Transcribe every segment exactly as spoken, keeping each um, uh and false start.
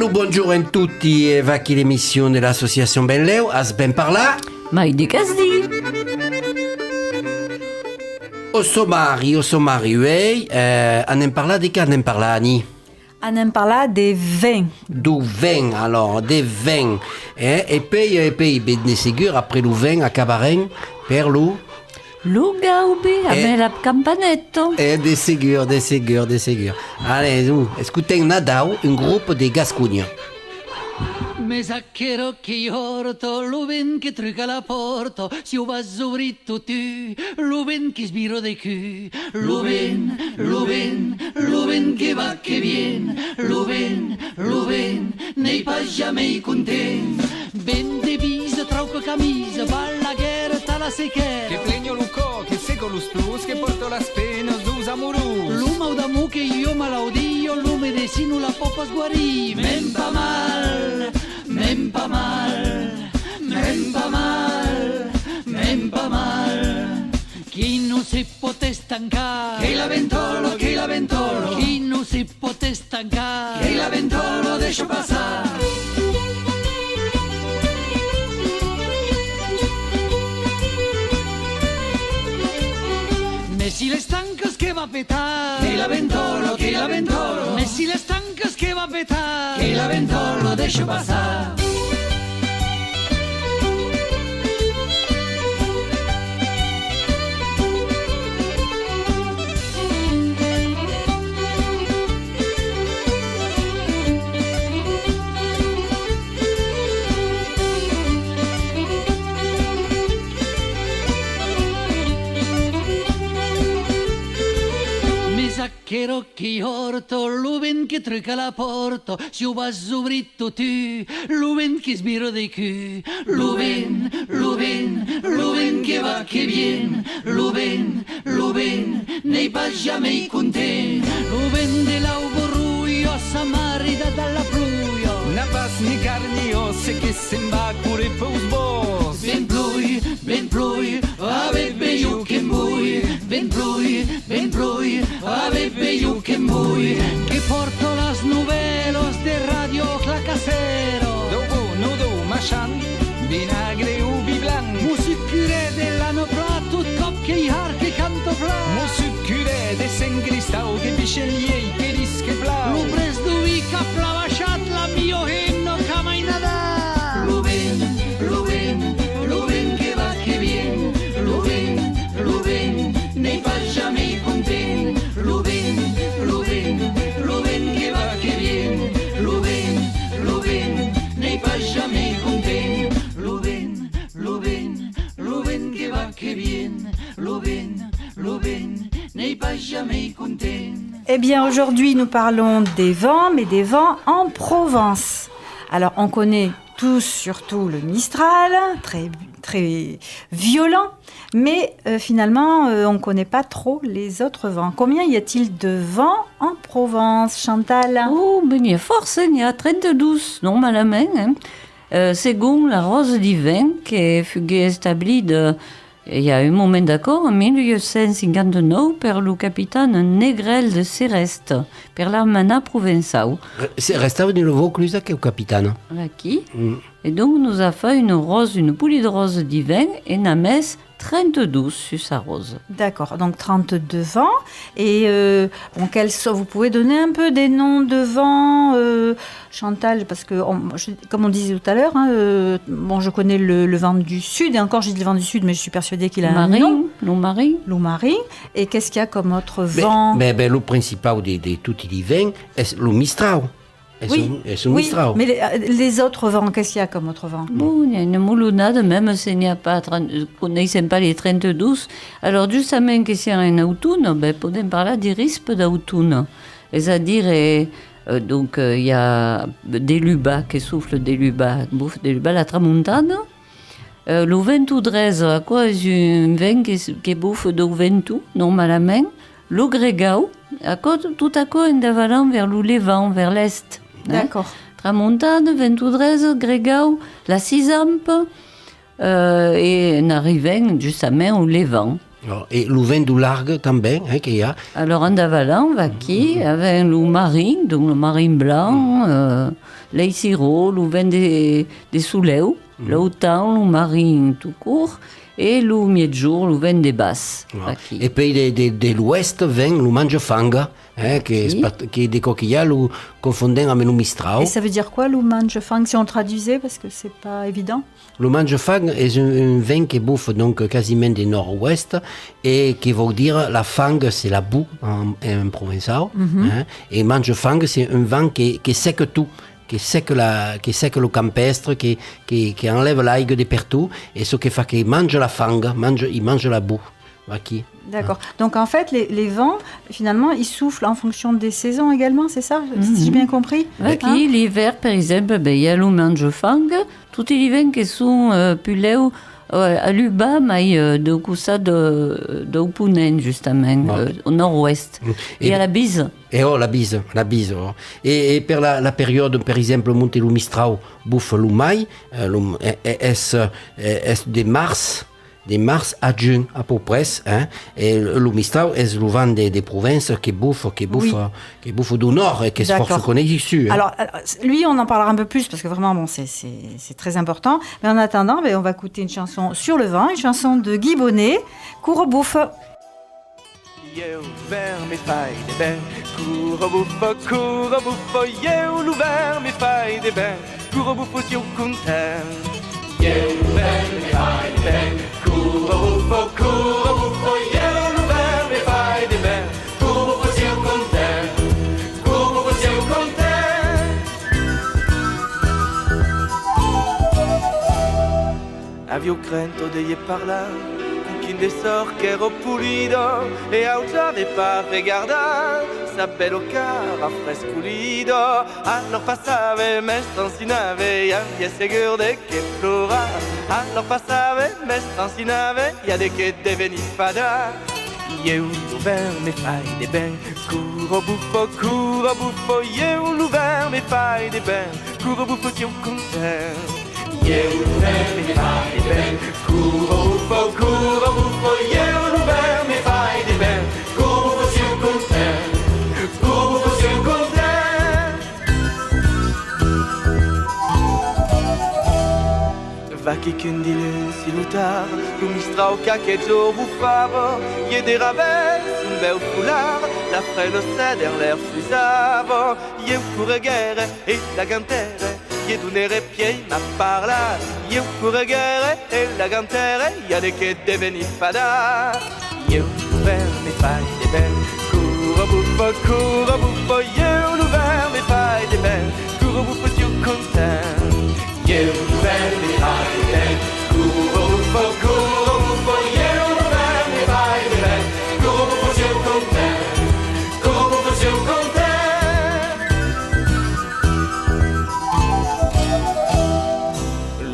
Lo bonjorn en toti e vaquí l'emission de l'associacion Benlèu, As ben parlat? Mai de qu'as dit? Au somari, au somari uèi, eh, anem parlar de qué anem parlar, Annie? Anem parlar de vent. Deu vent, alors, de vent, eh? E pèi, e pèi, ben, de segur, après lo vent, acabarem per lo Lo gaubi, amé la campaneta. Eh, de segur, de segur, de segur. Allez, nous, escotem Nadau, un grop de Gasconha. Mes aquera qu'ei hòrta, lo vent que truca a la pòrta, si o vas obrir tu, tu, lo vent que's vira de cul. Lo vent, lo vent, lo vent que va, que vien, lo vent, lo vent, n'ei pas jamei content. Vent de bisa, trauca camisa, va la guèrra, tà la sequèra. Que plenha lo còr, que seca los plors, que pòrta las penas deus amorós. Lo mau d'amor qu'ei ua malaudia, lo medecin non la pòt pas guarir. Me'n va mal, me'n va mal, me'n va mal, me'n va mal. Qui non se pòt estancar. Qu'ei la ventòla, qu'ei la ventòla. Qui non se pòt estancar. Qu'ei la ventòla, dèisha passar. Mes si l'estancas que va petar. Qu'ei la ventòla, qu'ei la ventòla. Mes si l'estancas que va petar. Qu'ei la ventòla, dèisha passar. Mes aquera qu'ei hòrta, lo vent que truca a la pòrta, si o vas obrir tu, tu, lo vent que's vira de cul. Lo vent, lo vent, lo vent que va, que vien, lo vent, lo vent, n'ei pas jamei content. Lo vent de l'auba roja s'a maridat a la pluja. N'a pas ni carn ni òsse, que se'n va córrer peus bòscs. Vent ploi, vent ploi, a be be jo que'n voi. Vent ploi, vent ploi, a be be jo que'n voi. Que pòrta las novèlas de Ràdio Clacassèra. Deu bon o deu maishant, vinagre o vin blanc. Mossut curè de l'Anna Pla, tot còp qu'ei hart que canta plan. Mossut curè de Sent Cristau, que picha en liei, que risca plan. Lo prètz deu vin qu'a plan baishat, la milhor hemna qu'a mai nadat. Lo vent, lo vent, lo vent que va, que vien, lo vent, lo vent, n'ei pas jamei content. Lo vent, lo vent, lo vent que va, que vien, lo vent, lo vent, n'ei pas jamei content. Lo vent, lo vent, lo vent que va, que vien, lo vent, lo vent, n'ei pas jamei content. Eh bien, aujourd'hui, nous parlons des vents, mais des vents en Provence. Alors, on connaît tous surtout le Mistral, très, très violent, mais, euh, finalement, euh, on connaît pas trop les autres vents. Combien y a-t-il de vents en Provence, Chantal ? Oh, ben, n'i a fòrça, n'i a trenta-dos, normalament, hein. Euh, segon la Ròsa deu Vent, que fuguèt establida, euh, i a un moment d'aquò, en mil uèch cents cinquanta-nòu, per lo capitan Negrèl de Serrèsta, per l'armada provençau. Re-, se-, restava dins lo Vauclús, aqueu capitan. Aquí. Mm. E donc, nos a fait una ròsa, una polida ròsa deu vent, e n'a mes trenta-dos sus sa ròsa. D'accord, donc trente-deux vents. Et, euh, bon, quels sont, vous pouvez donner un peu des noms de vents, euh, Chantal, parce que, on, je, comme on disait tout à l'heure, hein, euh, bon, je connais le, le vent du sud, et encore, je dis le vent du sud, mais je suis persuadée qu'il a un nom. Lo marin, lo marin. Lo marin. Et qu'est-ce qu'il y a comme autre vent ? Ben, ben, ben, lo principau de, de toti li vents es lo mistrau. Es un, es un mistrau. Oui, mais les, euh, les autres vents, qu'est-ce qu'il y a comme autre vent ? Bon, n'i a una molonada, mème se n'i a pas trenta, coneissèm pas les trenta-dos. Alors, justament, que siam en automne, ben, podèm parlar de rispe d'automne. Es a dire, euh, euh, donc, euh, i a de luba, que sofla de luba, bofa de luba, la tramontana. Euh, lo vent o dresa, aquò es un vent que, que bofa deu vent, normalament. Lo gregau, aquò, tot aquò en davalant vers lo levant, vers l'èst, eh? D'accord. Tramontana, vent o dresa, gregau, la sisampa, euh, e n'arribèm justament au levant. Oh, e lo vent deu largue tanben, eh, que i a. Alòrs, en davalant, vaquí, avèm lo marin, donc lo marin blanc, euh, l'eissiró, lo vent de, de solèu, l'autan, lo marin tot cort, e lo miègjorn, lo vent de bas, vaquí. E puèi de, de, de l'oèst ven lo mange-fanga, eh, que, es pas, que de còps que i a lo confondèm amb lo mistrau. Et ça veut dire quoi, le mange-fang, si on le traduisait, parce que c'est pas évident ? Lo mange-fang es un, un vent que bufa, donc, quasiment de nòrd-oèst, e que vòu dire la fang, c'est la boue en, en provençau, eh, e mange-fang, c'est un vent que, que sèca tot, que sèca la, que sèca lo campèstre, que, que, que enlèva l'aiga de pertot, e çò que fa que manja la fanga, manja, i manja la boue. Vaquí. D'accord. Donc en fait, les, les vents, finalement, ils soufflent en fonction des saisons également, c'est ça ? Si j'ai bien compris ? Vaquí, l'ivèrn, per exemple, ben, i a lo mange-fang, toti li vents que son, euh, puslèu, euh, a l'uba, mai, euh, deu costat de, deu ponent, justament, euh, au nord-ouest. E i a la bisa. E ò, la bisa, la bisa, ò. E, e per la, la periòda, per exemple, monte lo mistrau, bufa lo mai, eh, lo, e, e, es, eh, es de març, de març a junh, a pauc près, eh? E lo mistrau es lo vent de, de Provença que bufa, que bufa, que bufa deu nòrd e qu'es fòrça coneissut, eh? Alors, euh, lui, on en parlera un peu plus parce que vraiment, bon, c'est, c'est, c'est très important. Mais en attendant, ben, on va écouter une chanson sur le vent, une chanson de Guy Bonnet, Cora bufa. Ieu, lo vent me fai de ben, cora bufa, cora bufa, ieu, lo vent me fai de ben, cora bufa, siáu content. Ieu, lo vent me fai de ben, cora bufa, cora bufa, ieu, lo vent me fai de ben, cora bufa, siáu content, cora bufa, siáu content. Aviáu crenta de i parlar, quin de sòrt qu'èra polida, e autra de pas regardat sa bèla cara frescolida. Alòrs passave, m'estracinave, i aviá segur de qué plorar. Alòrs passave, m'estracinave, i a de qué devenir fada. Ieu, lo vent me fai de ben, cora bufa, cora bufa, ieu, lo vent me fai de ben, cora bufa, siáu content. Ieu, lo vent me fai de ben, cora bufa, cora bufa, ieu, lo vent me fai de ben, cora bufa, siáu content, cora bufa, siáu content. Vaquí qu'un diluns, si lo tard, lo mistrau qu'aqueth jorn bufava, i a de ravés, un bèu folar, la freda sèt en l'èr fusava. Ieu correguère e la gantère, i donère piei m'a parlar. Ieu correguère e la gantère, i a de qué devenir fada. Ieu, lo vent me fai de ben, cora bufa, cora bufa, ieu, lo vent me fai de ben, cora bufa, siáu content. Ieu, lo vent me fai de ben, cora bufa, cora bufa, ieu, lo vent me fai de ben, cora bufa, siáu content, cora bufa, siáu content.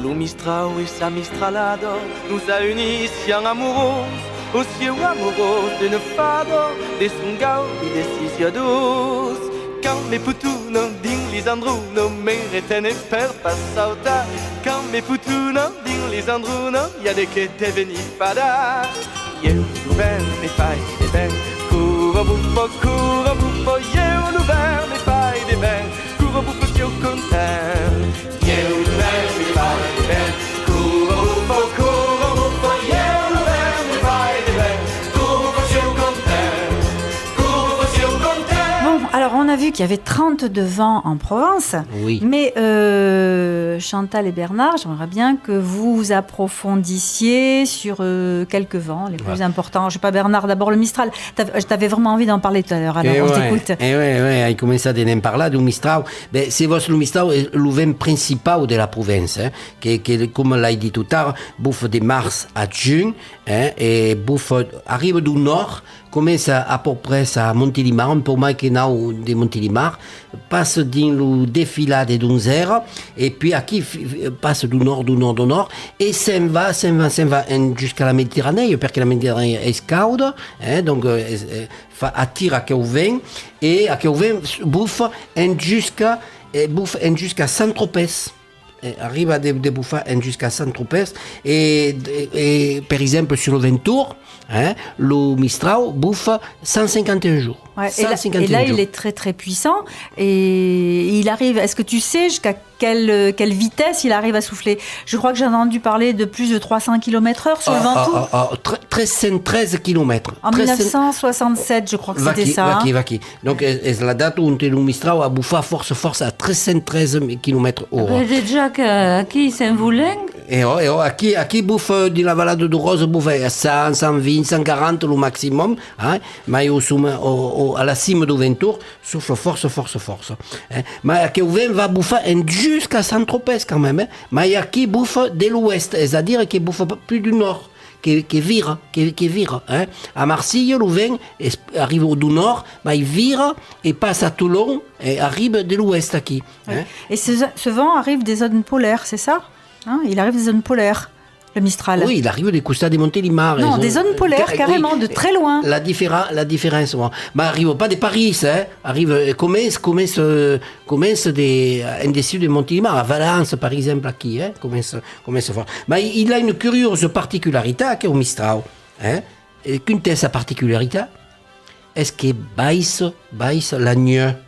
Lo mistrau e sa mistralada nos a units, siam amorós, o siáu amorós d'una fada, de son gaudi, de sis uelhs doç. Quand me potona dins lis andronas, me retene per pas sautar. Quand me potona dins lis andronas, i a de qué devenir fada. Ieu, lo vent me fai de ben, cora bufa, cora bufa, ieu, lo vent me fai de ben, cora bufa, siáu content. Ieu, lo vent me fai de ben, cora bufa, cora bufa, ieu, lo vent me fai de ben, cora bufa, siáu content, cora bufa, siáu content. Bon, alors on a vu qu'il y avait trente-deux vents en Provence, oui, mais, euh, Chantal et Bernard, j'aimerais bien que vous approfondissiez sur, euh, quelques vents les plus importants. Je sais pas, Bernard, d'abord le Mistral. T'avais, t'avais vraiment envie d'en parler tout à l'heure, alors on t'écoute. E ouais, e ouais, ouais, ai començat de ne'n parlar, deu mistrau. Ben, se vòs, lo mistrau es lo vent principau de la Provença, eh, que, que, coma l'ai dit tot ara, bufa de març a junh, eh, e bufa, arriba deu nòrd, comença a pauc près a Montelimar, un pauc mai que nau de Montelimar, passa dins lo desfilat de Donzèra, e puèi aquí fi-, fi-, passa deu nòrd, deu nòrd, deu nòrd, e se'n va, se'n va, se'n va en, jusqu'a la Mediterranèa, perque la Mediterranèa es cauda, eh, donc, eh, es, eh, fa, atira aqueu vent, e aqueu vent bufa en jusca, eh, bufa en jusca Saint-Tropez. Arriba de, de bufar en jusqu'a Saint-Tropez e, e, e, per exemple, sur lo Ventoux, hein, lo Mistrau bufa cent cinquante et un jours. Ouais, et là, et là, il est très, très puissant et il arrive, est-ce que tu sais jusqu'à quelle, quelle vitesse il arrive à souffler ? Je crois que j'ai entendu parler de plus de trois cents kilomètres heure sur le Ventoux. Ah, ah, ah, ah, tre-, tres cents tretze quilomètres. En mille neuf cent soixante-sept, je crois que c'était ça, hein. Vaquí, vaquí. Donc, es, es la data onte lo Mistrau a bufat fòrça, fòrça a tres cents tretze quilomètres ora. Ben, dejà que aquí se'n volèm. E ò, e ò, aquí, aquí bufa dins la valada dau Ròse, bufa a cent, cent vint, cent quaranta lo maximum, hein, mai au sommet, au, au, a la cima dau Ventoux, sufla fòrça, fòrça, fòrça, hein. Mai aqueu vent va bufar en jusqu'a Saint-Tropez quand même, hein. Mai aquí bufa de l'oèst, es a dire que bufa pas plus du nòrd. Que, que vira, que, que vira, hein. A Marsilha, lo vent es, arriba dau nòrd, mai vira e passa a Tolon e arriba de l'oèst aquí, hein. Oui. Et ce, ce vent arrive des zones polaires, c'est ça ? Hein ? Il arrive des zones polaires, le Mistral. Oui, il arriba de costat de Montélimar. Non, des zones polaires, carrément, de très loin. La diféra-, la diferéncia, bon. Mai arriba pas de París, hein. Arriba, eh, comença, comença, eh, comença de, en dessús de Montélimar, a Valence, per exemple, aquí, hein. Comença Comença fòrt. Mai il a una curiosa particularitat, aqueu Mistrau, hein? E quina es sa particularitat? Es que baissa, baissa la nuèch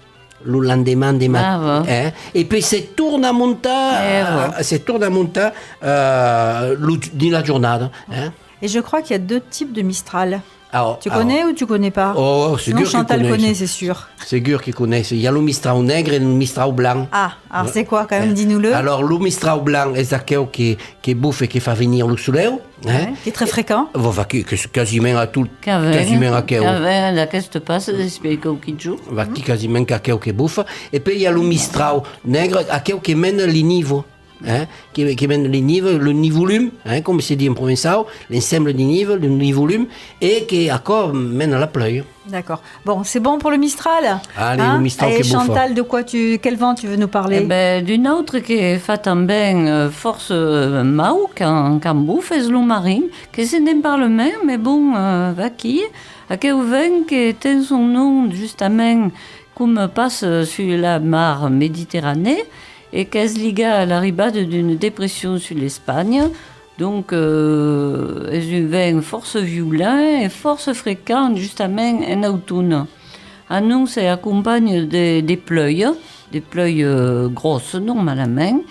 lo lendeman de matin, hein? E puèi se torna montar, se torna montar, euh, lo, dins la jornada, hein? Et je crois qu'il y a deux types de Mistral. Alors, tu connais ou tu connais pas? Oh, segur que coneishi. Sinon, Chantal connaît, c'est sûr. Segur que coneishi. I a lo Mistrau negre e lo Mistrau blanc. Ah, alors c'est quoi quand même, dis-nous-le. Alors, lo Mistrau blanc es aqueu que, que bufa e que fa venir lo soleu, hein? Ouais, qui est très fréquent. Bon, vaquí, que, que quasiment a tot, quasiment aqueu. Qu'a vent d'aqueste pas, explica quauqui jorns. Vaquí, quasiment qu'aqueu que bufa. E puèi i a lo Mistrau negre, aqueu que mena li nivas. Hein, que, que mena li nivas, lo nivolum, hein, coma se ditz en provençau, l'ensemble de nivas, lo nivolum, e que aquò mena la pluèja. D'accord. Bon, c'est bon pour le Mistral ? Allez, hein ? Lo Mistral que bufa. Et Chantal, de quoi tu, quel vent tu veux nous parler ? Eh ben, d'un autre que fa tanben, euh, fòrça, euh, mau quand, quand bufa, es lo marin, que se ne'n parla mens, mais bon, euh, vaquí. Aqueu vent que ten son nom, justament, coma passa sus la mar Mediterranèa e qu'es ligat a l'arribada d'una depression sus l'Espanha. Donc, euh, es un vent fòrça violent e fòrça frequent justament en automne. Anonça e acompanha de, de pluèjas, de pluèjas, euh, gròssas normalament,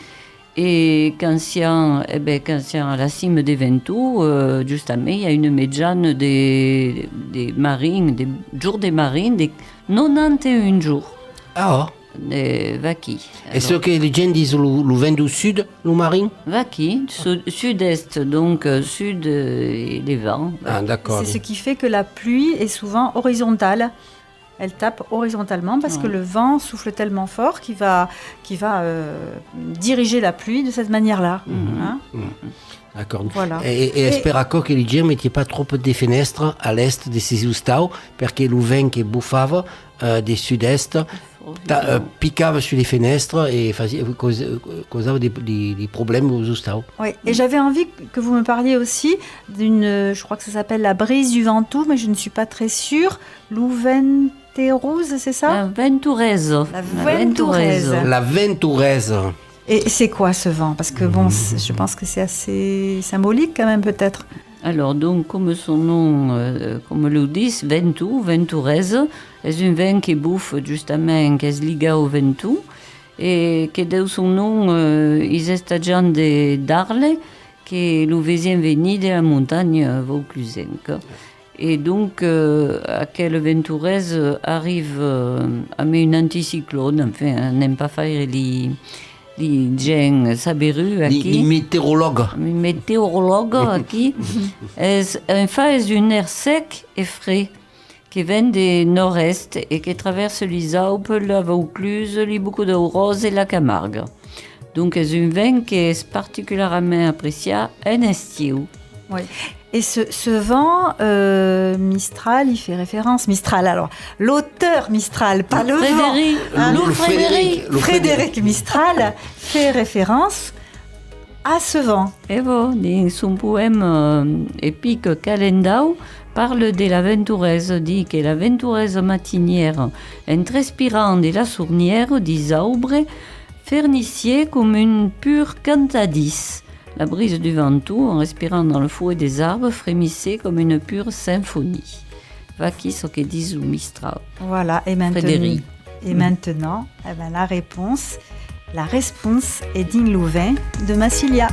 E quand siam, e ben, quand siam a la cima de Ventoux, euh, justament, i a una mejana de, de marin, de jorns de marin, de nonanta e un jorns. Ah, ò. De, vaquí. E çò que li gents dison lo, lo vent dau sud, lo marin? Vaquí, su-, sud-est, donc, euh, sud, euh, e levant. Ah, d'accord. C'est ce qui fait que la pluie est souvent horizontale. Elle tape horizontalement parce que le vent souffle tellement fort qu'il va, qu'il va, euh, diriger la pluie de cette manière-là. Hein ? D'accord. Voilà. E, e, e es per aquò que li gents metián pas tròp de fenèstras a l'èst de sos ostaus, perque lo vent que bufava, euh, de sud-èst, ta-, euh, picava sus li fenèstras e fasiá, caus-, causava de, de, de problèmas aus ostaus. Oui, et j'avais envie que vous me parliez aussi d'une, je crois que ça s'appelle la brise du Ventoux, mais je ne suis pas très sûre. Lo vent Ventouresa, c'est ça ? La Ventouresa. La Ventouresa. La Ventouresa. Et c'est quoi ce vent ? Parce que bon, c'est, je pense que c'est assez symbolique quand même, peut-être. Alors, donc, coma son nom, euh, coma lo ditz, Ventoux, Ventouresa, es un vent que bufa justament, qu'es ligat au Ventoux, e que deu son nom, euh, is estatjants de, d'Arle, que lo vesián venir de la montanha vauclusenca. E donc, euh, aquela Ventouresa arriva, euh, amb un anticiclòn, enfin, anem pas faire li, li gents saberuts aquí. Li, li meteorològas. Li meteorològas aquí. Es, enfin, es un èr sec e fred que ven de nòrd-èst e que travèrsa lis Aupes, la Vauclusa, li Bocas dau Ròse e la Camarga. Donc, es un vent qu'es particularament apreciat en estiu. Oui. Et ce, ce vent, euh, Mistral, il fait référence, Mistral, alors, l'auteur Mistral, pas le vent, hein, lo Frederic, lo Frederic Mistral fait référence à ce vent. E vò, dins son poèma, euh, epic Calendau, parla de la Ventouresa, ditz que la Ventouresa matinièra, en transpirant de la sornièra dis Aubres, Fernissié com un pur cantadís. La brisa du venton, en respirant dans le foret des arbres, frémissait comme une pure symphonie. Vaquí çò que ditz lo Mistral. Voilà, e maintenant, Frederic. E maintenant, eh ben, la responsa, la responsa es dins lo vent de Massilia.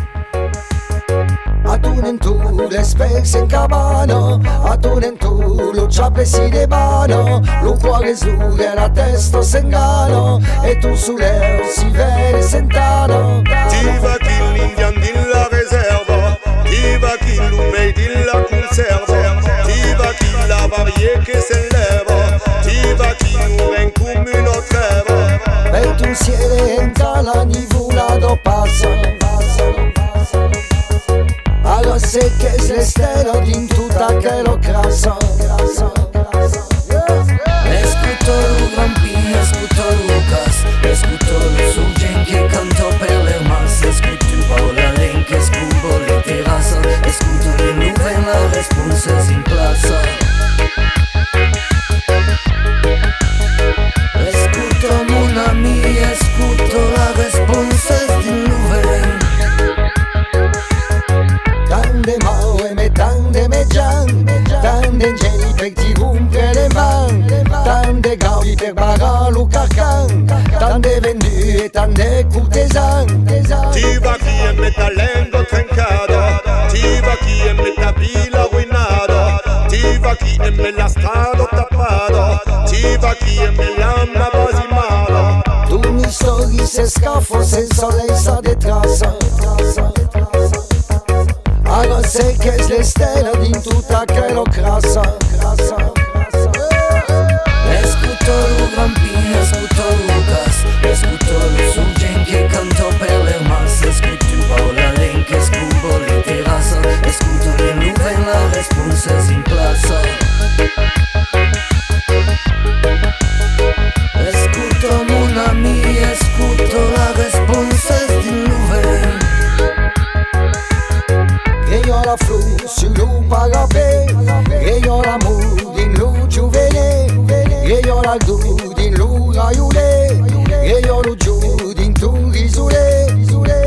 A ton entorn, l'espèr s'encabana, a ton entorn, lo chaple si debana, lo còr es lourd e la tèsta s'engana, e ton solèu si vèl e s'entana. Ti vaquí l'indian dins la resèrva, ti vaquí lo mei dins la consèrva, ti vaquí la varier que s'enlèva, ti vaquí lo vent com una trèva. Mei ton ciel e encara la nivolada passa. Ara se qu'es l'estèla dins tota aquela crassa. Escota lo grampin, escota lo cas, escota lo sorgent que canta per l'ermàs, escota un pauc la lenca, escota li terrassa, escota dins lo vent, la responsa es en plaça. Escota, mon ami, escota, la responsa es dins lo vent. Tant de mau e me tant de mejan, tant d'engeni per ti rompre le man, tant de gavi per barrar lo carcan, tant de vendut e tant de cortesan. Ti vaquí emé ta lenga trencada, ti vaquí emé ta vila arruïnada, ti vaquí emé la strada tapada, ti vaquí emé l'anma basimada. Ton istòria s'escafa sensa laissar de traça. Ara se qu'es l'estèla dins tota aquela crassa. Escota lo grampin, escota lo cas, escota lo sorgent que canta per l'ermàs, escota un pauc la lenca, escota li terrassa, escota dins lo vent, la responsa es en plaça. Escota, mon ami, escota, la responsa es dins lo vent. Greiá la flor sus lo parapet, greiá l'amor dins lo jovenet, greiá la dor dins lo raiolé, greiá lo jorn dins ton risolé.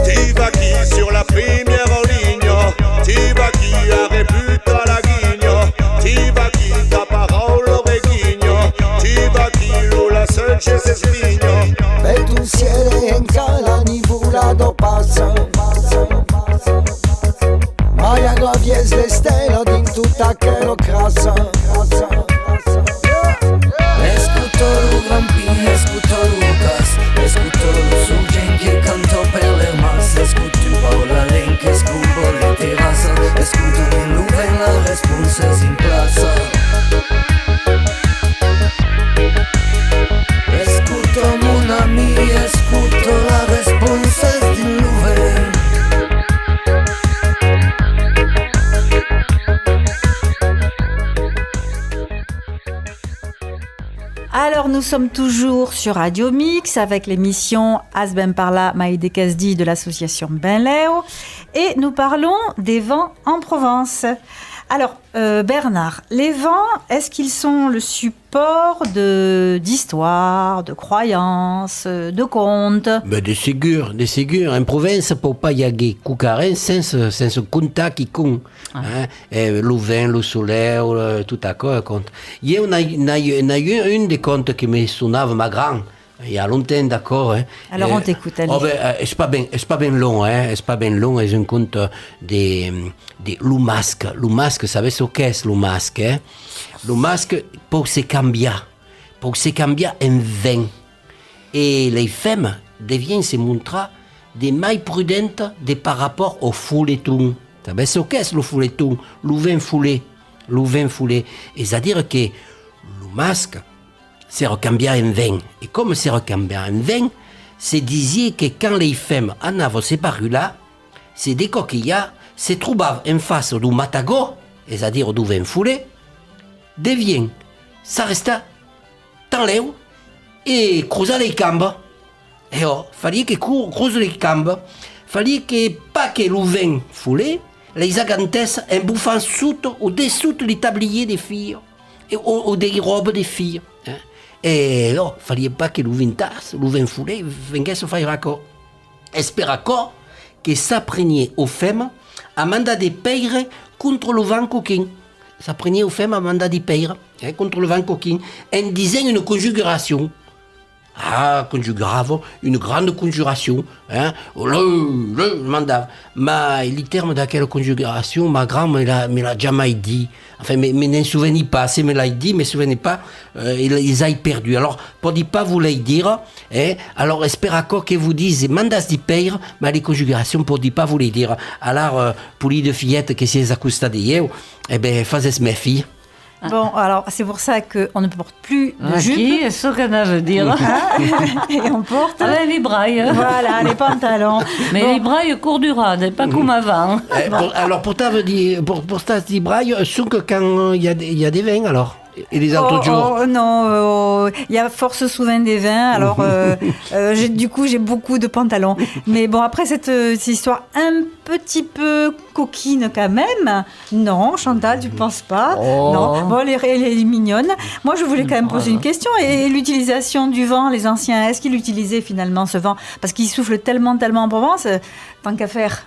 Ti vaquí sur la primièra linha, ti vaquí a rebutar la guinha, ti vaquí ta paraula reguinha, ti vaquí lo la sètge s'esvinha. Mei ton ciel e encara la nivolada passa. Mai agravies l'estèla dins tota aquela crassa. Escota lo grampin, escota lo cas, escota lo sorgent que canta per l'ermàs, escota un pauc la lenca, escota li terrassa, escota dins lo vent, la responsa es en plaça. Escota, mon ami, escota, la responsa es dins lo vent. Alors, nous sommes toujours sur Radio Mix avec l'émission As ben parlat, mai de qu'es dit de l'association Benlèu, et nous parlons des vents en Provence. Alors, euh, Bernard, les vents, est-ce qu'ils sont le support de, d'histoire, de croyance, de conte? Ben, de segur, de segur. En Provença pòu pas i aguer quauquaren sens, sens contar quicòm, hein? Eh, lo vent, lo solèu, eh, tot aquò, eh, conte. Ieu n'ai, n'ai, n'ai un, un de conte que me sonava ma grand, i a longtemps, d'acòrd, eh? Alors, on t'écoute, allez. Oh, ben, eh, es pas ben, es pas ben long, eh? Es pas ben long, es un conte de, de lo masc. Lo masc, sabes çò qu'es, lo masc, eh? Lo masc pòu se cambiar, pòu se cambiar en vent. E lei femnas devián se montrar de mai prudenta de par rapòrt au foleton. Sabes çò qu'es lo foleton? Lo vent folet, lo vent folet. Es a dire que lo masc s'èra cambiat en vent. E coma s'èra cambiat en vent, se disiá que quand lei femnas anava se barrular, se de còps que i a se trobava en faça dau matagòu, es a dire dau vent folet, devián s'arrestar tanlèu e crosar lei cambas. E ò, faliá que cro-, crose lei cambas, faliá que pas que lo vent folet leis agantèssa en bufant sota o dessota li tabliers de filhas e, o, o dei ròbas de filhas, eh? E, ò, faliá pas que lo ventàs, lo vent folet, venguèsse faire aquò. Es per aquò que s'apreniá au fems a mandar de pèire contra lo vent coquin. S'apreniá au fems a mandar de pèire, eh, contra lo vent coquin, en disent una conjuguracion. Ah, conjugurava una granda conjuracion, eh, le, le, mandava. Mai li tèrmes d'aquela conjuguracion, ma grand me l'a, me l'a jamai dit. Enfin, me, me ne'n soveni pas, se me l'ai dit, me soveni pas, euh, e les ai perdus. Alors, pòdi pas vos les dire, eh? Alors, es per aquò que vos dise, mandatz de pèire, mai li conjuguracion pòdi pas vos les dire. Alara, euh, polida filheta que siás a costat de ieu, e ben, fasètz mèfi. Bon, alors, c'est pour ça que on ne porte plus de jupe. Aquí, es çò qu'anava dire. Et on porte... Avec les brailles. Voilà, les pantalons. Mais bon. Les brailles courtes durades, pas comme avant. Eh, por-, alors, portatz de, por-, portatz de brailles, sonque quand, euh, il y a de, il y a de vent, alors, e les autres jours. Oh, non, euh, il y a fort souvent des vents, alors, euh, euh, j'ai, du coup, j'ai beaucoup de pantalons. Mais bon, après cette, euh, cette histoire un petit peu coquine quand même, non, Chantal, tu penses pas? Oh. Non. Bon, elle est, elle est mignonne. Moi, je voulais quand même poser une question. Et, et l'utilisation du vent, les anciens, est-ce qu'ils utilisaient finalement ce vent? Parce qu'il souffle tellement, tellement en Provence, euh, tant qu'à faire.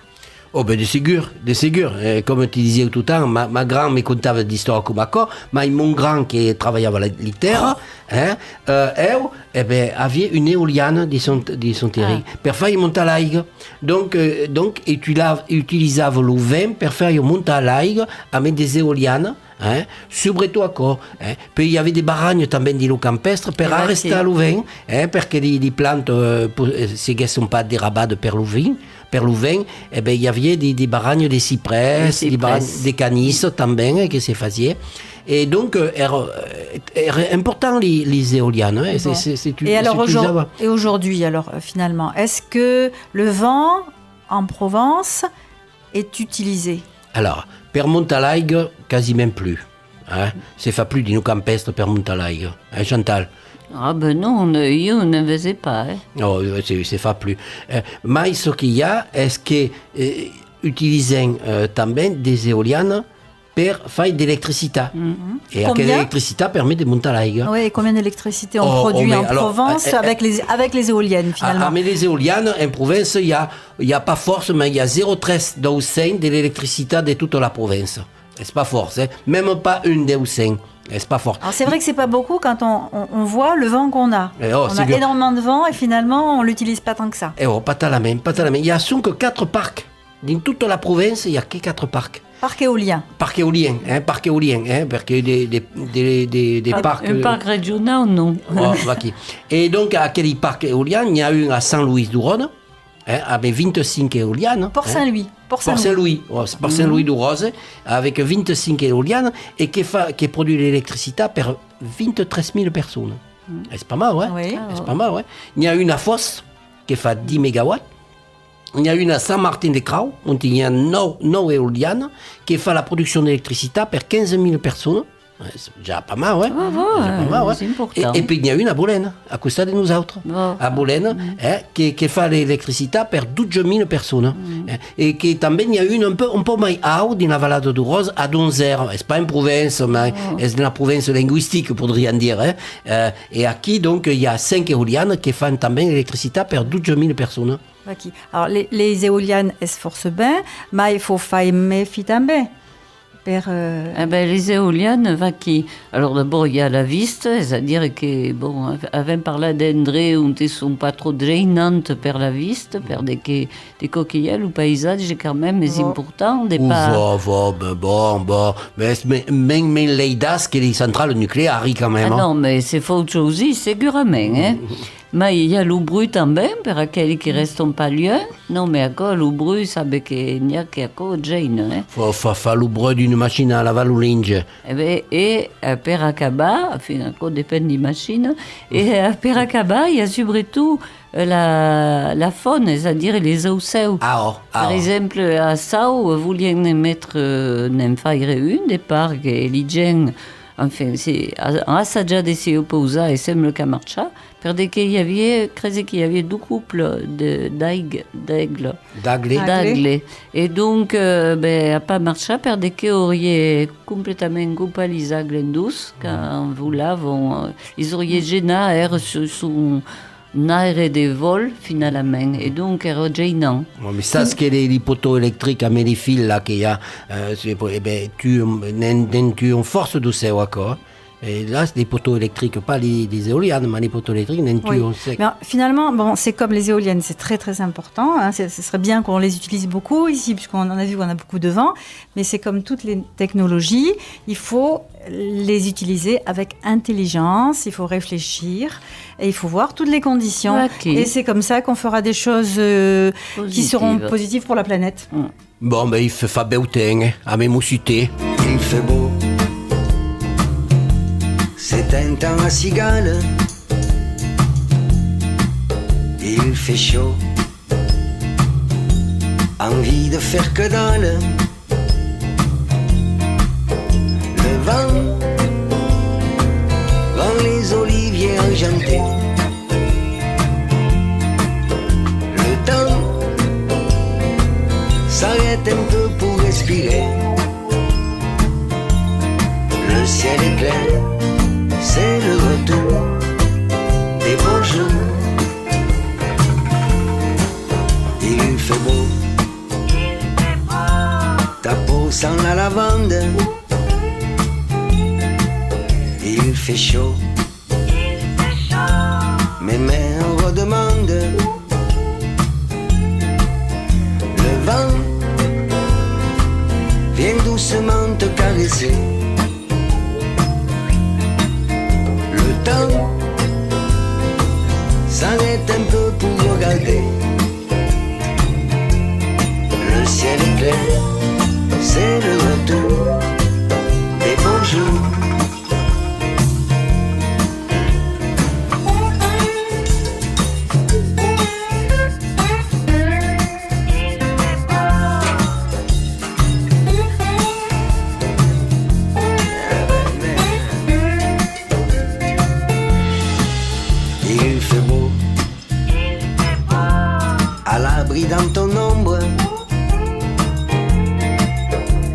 Oh, ben, de segur, de segur. Eh, coma te disiáu tottemps, ma, ma grand me contava d'istòrias coma aquò, mai mon grand que trabalhava la, li tèrra, eh, eh, eu, e ben, aviá una eoliana dins son, dins son terren, per faire montar l'aiga. Donc, euh, donc, utila-, utilizava lo vent per faire montar l'aiga amb des eolianas, eh, subretot aquò, eh. Puèi i aviá de barranhas tanben dins lo campèstre per arrestar lo vent, eh, per que li, li plantas, euh, po-, eh, seguèsson pas derabadas per lo vent, per lo vent, e ben, i aviá de, de barranhas de ciprès, de barranhas de canissa tanben, eh, que se fasiá. E donc, euh, èra, euh, èra important li, lis eolianas, eh, se, se, se tu, et alors, s'utilizava. Et aujourd'hui, alors, euh, finalement, est-ce que le vent en Provence est utilisé? Alors, per montar l'aiga, quasiment plus. Eh? Se fa plus dins lo campèstre per montar l'aiga. Eh, Chantal? Ah ben non, ne, ieu ne vese pas, eh. Non, eh, se, se fa plus. Eh, mai çò que i a es que, eh, utilizem, eh, tanben des eolianas per faire d'electricitat. E aquela electricitat permet de montar l'aiga. Oui, et combien d'électricité on produit en Provence avec les, avec les éoliennes, finalement? Ah, mais les éoliennes, en Provence, il y a, il y a pas forcément, il y a zéro tres deu cent de l'electricitat de tota la Provence. Es pas fòrt, eh? Même pas un deu cent. Es pas fòrt. Alors, c'est vrai que c'est pas beaucoup quand on, on, on voit le vent qu'on a. On a énormément de vent et finalement, on l'utilise pas tant que ça. Eh oh, pas talament, pas talament. Il y a sonque quatre parcs. Dins tota la Provence, il y a que quatre parcs. Parc éolien. Parc éolien, eh, parc éolien, eh, perque de, de, de, de, de parcs, un parc regionau, non. Oh, vaquí. E donc, aquel parc éolien, n'i a un a Sent Loís du Ròne, eh, avec vingt-cinq éoliennes. Port Saint-Louis. Port Saint-Louis. Port Saint-Louis, oh, c'est Port Saint-Louis du Ròse, avec vingt-cinq éoliennes, e que fa, que produit l'electricitat per vint-e-tres mila personas. Es pas mau, eh? Oui. Es pas mau, eh? N'i a una a Fòs que fa dix mégawatts. N'i a una a Sent Martin de Crau, ont i a nòu, nòu eolianas, que fa la produccion d'electricitat per quinze mila personas. Es ja pas mau, eh? Ah, bon, es ja pas mau, eh? Es important. E, e puèi n'i a una a Bolena, a costat de nosautres. A Bolena, eh, que, que fa l'electricitat per dotze mila personas. Eh? E que tanben n'i a una un pauc, un pauc mai aut, dins la valada du Ròse, a Donzère. Es pas en Provença, mai es dins la Provença lingüistica, podriam dire, eh? Eh, e aquí, donc, i a cinc eolianas que fan tanben electricitat per dotze mila personas. Vaquí. Alors, les, les éoliennes, es fòrça ben, mai fau faire mèfi tanben. Per, euh... Eh ben, les éoliennes, vaquí. Alors, d'abord, il y a la vista, es a dire que, bon, av-, avèm parlat d'endrechs ont son pas tròp geinantas per la vista, per de que, de còps que i a, lo païsatge, quand même, es important de pas... Bon, bon, ben, bon, bon, mès, men, men, men laidàs que li centralas nuclearas, quand même, ah, non, mais se fau chausir, segurament, eh? Mai i a lo bruch tanben, per aqueli que rèstan pas luènh. Non, mai aquò, lo bruch, sabe que n'i a que aquò geina, eh? Fa, fa, fa lo bruch d'una machina a lavar lo linge. E ben, e, eh, per acabar, enfin, aquò depend de machina, e, eh, per acabar, i a subretot, eh, la, la fauna, es a dire les aucèus. Ah, oh, ah, oh. Per exemple, a Sau, volián ne'n metre, eh, ne'n faire un de parc, e li gents, enfin, se, a, an assajat de se opausar e sembla qu'a marchat, Per de que i aviá, crese que i aviá dos coples de, d'aiga, d'aigle. D'agle. D'agle. E donc, euh, ben, a pas marchat per de que auriá completament copat lis aigles en dos, quand volavan, euh, lis auriá genat, èra sus, sus un aire de vòl, finalament, e donc èra geinant. Bon, mas sas que li, li poteaux electrics amb li fils là que i a, euh, c'est, eh ben, tu, n'en, n'en tuan fòrça dau cèu, aquò, eh? E là, li poteaux electrics, pas li, li eolianas, mas li poteaux electrics n'en tuan sec. Mais finalement, bon, c'est comme les éoliennes, c'est très, très important, hein, c'est, ce serait bien qu'on les utilise beaucoup ici, puisqu'on en a vu qu'on a beaucoup de vent, mais c'est comme toutes les technologies, il faut les utiliser avec intelligence, il faut réfléchir, et il faut voir toutes les conditions. Et c'est comme ça qu'on fera des choses, euh, qui seront positives pour la planète. Bon, ben, il fait, fa bèu temps, eh, a me moussiter. Il fait beau, c'est un temps à cigale. Il fait chaud, envie de faire que dalle. Le vent rend les oliviers argentés. Le temps s'arrête un peu pour respirer. Le ciel est clair, c'est le retour des beaux jours. Il fait beau, ta peau sent la lavande. Il fait chaud, mes mains redemandent. Le vent vient doucement te caresser. Le temps s'arrête un peu pour regarder. Le ciel est clair, c'est le retour des beaux jours. Il fait beau, à l'abri dans ton ombre.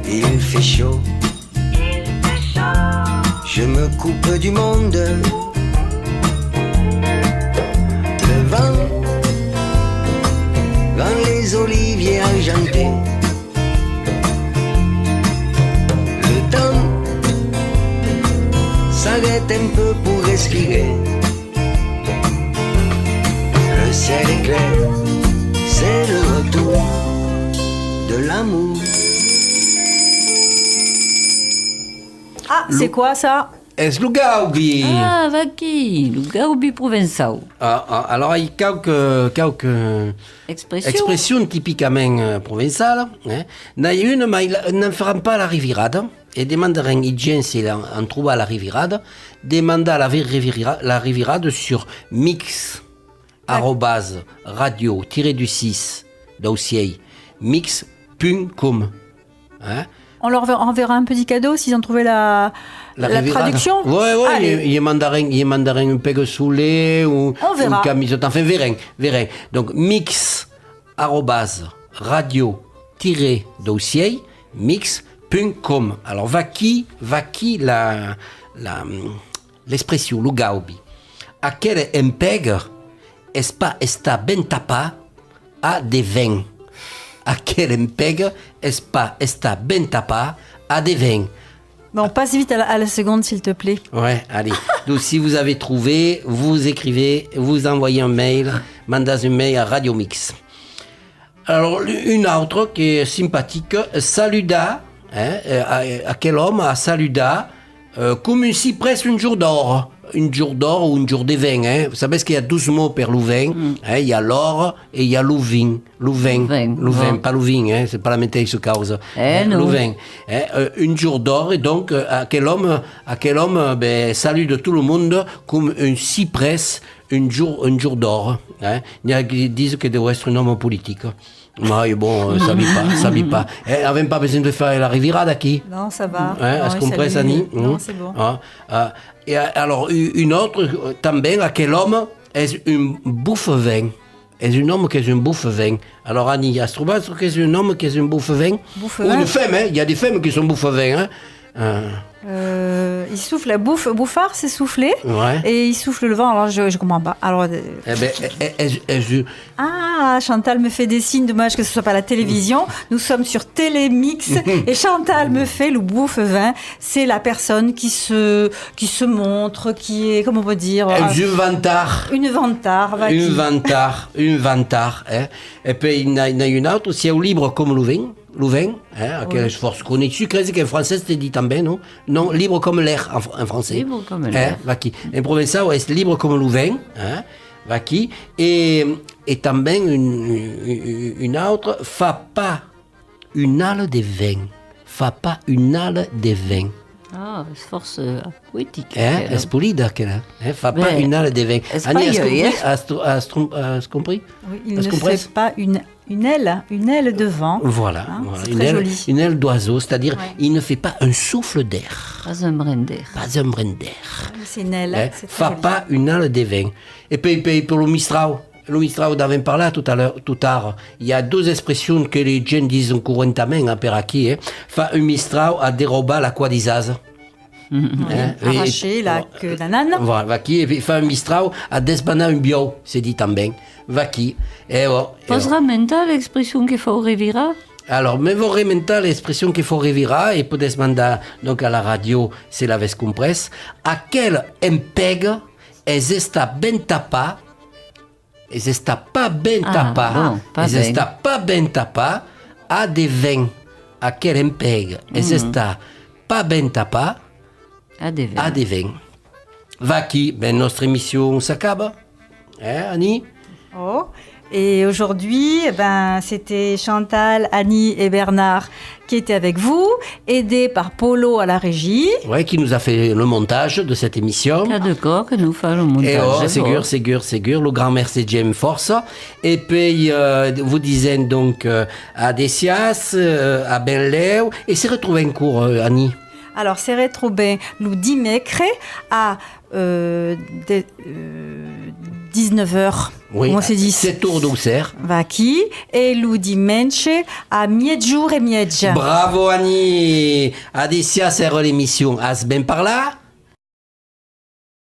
Il fait chaud, je me coupe du monde. Le vent rend les oliviers argentés. Le temps s'arrête un peu pour respirer. Le ciel est clair, c'est le retour de l'amour. Ah, c'est quoi ça ? Es lo gaubi! Ah, vaquí, lo gaubi provençau. Ah, ah, alors, i a quauque, quauque expression, expression tipicament, euh, provençala, eh? N'ai una, mai la, n'en faram pas la revirada, e demandarem i gents se l'an, an trobat la revirada, demandar la vi-, revira-, la revirada sur mix arobase radio tiret du six dau ciel mix punt com. Hein ? On leur ver-, enverra un petit cadeau s'ils ont trouvé la, la traduction. Ouais, ouais, i, i mandarem, i mandarem un pèga solet o una camiseta. Enfin, verem, verem. Donc, mix arobase radio tiret dau ciel mix punt com. Alors, vaquí, vaquí la, la, l'expression, lo gaubi. Aquel empèga es pas estat ben tapat a de vent. Aquel empèga es pas estat ben tapat a de vent. Bon, passe vite à la, à la seconde, s'il te plaît. Ouais, allez. Donc, si vous avez trouvé, vous écrivez, vous envoyez un mail, mandatz un mail a Radio Mix. Alors, un autre qui est sympathique, saludar, hein, euh, à, à quel homme a saludar, euh, comme un cyprès un jour d'or, un jour d'or o un jour de vent, hein. Vous savez qu'il y a douze mots per lo vent, hein, il y a l'or et il y a lo vin, lo vent, lo vent, pas lo vin, hein, c'est pas la meteissa causa, hein, lo vent, hein, euh, un jour d'or, et donc, euh, aquel homme, aquel homme, euh, ben, saluda tout le monde comme un cyprès Un jour, un jour d'or, hein? N'i a qui disent que deu èstre un òme politic. Mai, bon, euh, sabi pas, sabi pas. Eh, avèm pas besonh de faire la revirada aquí. Non, ça va. Hein, non, as comprés, Annie? Non, c'est bon. Ah, ah. E a-, alors, u-, un autre, euh, tanben, aquel òme es un bufevent. Es un òme qu'es un bufevent. Alors, Annie, as trobat çò qu'es un òme qu'es un bufevent? Bufevent. Ou une femme, hein? Il y a des femmes qui sont bufevents, hein? Euh. Euh, il souffle, bouffe, bouffard, c'est souffler. Ouais. Et il souffle le vent, alors je, je comprends pas. Alors, euh, eh ben, eh, eh, eh, eh, je... Ah, Chantal me fait des signes, dommage que ce soit pas la télévision. Nous sommes sur Télémix et Chantal me fait le bufevent. C'est la personne qui se, qui se montre, qui est, comment on peut dire, euh, un vantard. Une vantard, va dire. Un vantard, un vantard, hein. E puèi, n'a, n'a un autre, siáu libre coma lo vent. Lo vent, hein, aquel es fòrça coneissut, cresi qu'en francés te ditz tanben, non? Non, libre comme l'air en fr-, en français. Libre comme l'air. Hein, vaquí. En provençau es libre coma lo vent, hein, vaquí. E, e tanben un, un, un autre, fa pas un ala de vent. Fa pas un ala de vent. Ah, es fòrça, euh, poetic, hein, aquela. Es polida, aquela, hein? Fa pas un ala de vent. Annie, as compris? As tro-, as trom-, as compris? Oui, il ne fait pas une Une aile, une aile de vent. Voilà, hein, voilà, c'est très joli. Une aile d'oiseau, c'est-à-dire, il ne fait pas un souffle d'air. Pas un brin d'air. Pas un brin d'air. Ah, c'est une aile, hein, c'est très joli. Fa pas un ala de vent. E puèi, puèi, per lo mistrau, lo mistrau d'avèm parlat tot a l'ora, tot ara. I a doas expressions que les gents disen correntament, hein, per aquí, hein. Fa un mistrau a derrobar la coa dis ases. Arracher la queue d'un âne. Voilà, vaquí, e fa un mistrau a desbanar un buòu, se ditz tanben. Vaquí, e ò, e ò. Pòs ramentar l'expression que fau revirar? Alors, me vau ramentar l'expression que fau revirar e podètz mandar, donc, a la ràdio, se l'avètz comprés. Aquel empèga es estat ben tapat. Es estat pas ben tapat. Ah, bon, pas ben. Es estat pas ben tapat a de vent. Aquel empèga es estat pas ben tapat a de vent. Vaquí, ben, nòstra emission s'acaba. Hein, Annie? Oh. Et aujourd'hui, eh ben, c'était Chantal, Annie et Bernard qui étaient avec vous, aidés par Polo à la régie. Ouais, qui nous a fait le montage de cette émission. Qu'a de còps que nos fa lo montatge. E ò, segur, segur, segur. Lo grand mercé, James, fòrça. E puèi, euh, vos disèm donc, euh, adessiatz, euh, a benlèu. E se retrobem quand, euh, Annie? Alors, se retrobem lo dimècres a euh, de, euh, dètz-nòu oras, oui, coma se ditz? Sèt oras, dètz oras. Vaquí, e lo dimenge a miègjorn e mièg. Bravo, Annie! Adessiatz, èra l'emission As ben parlat?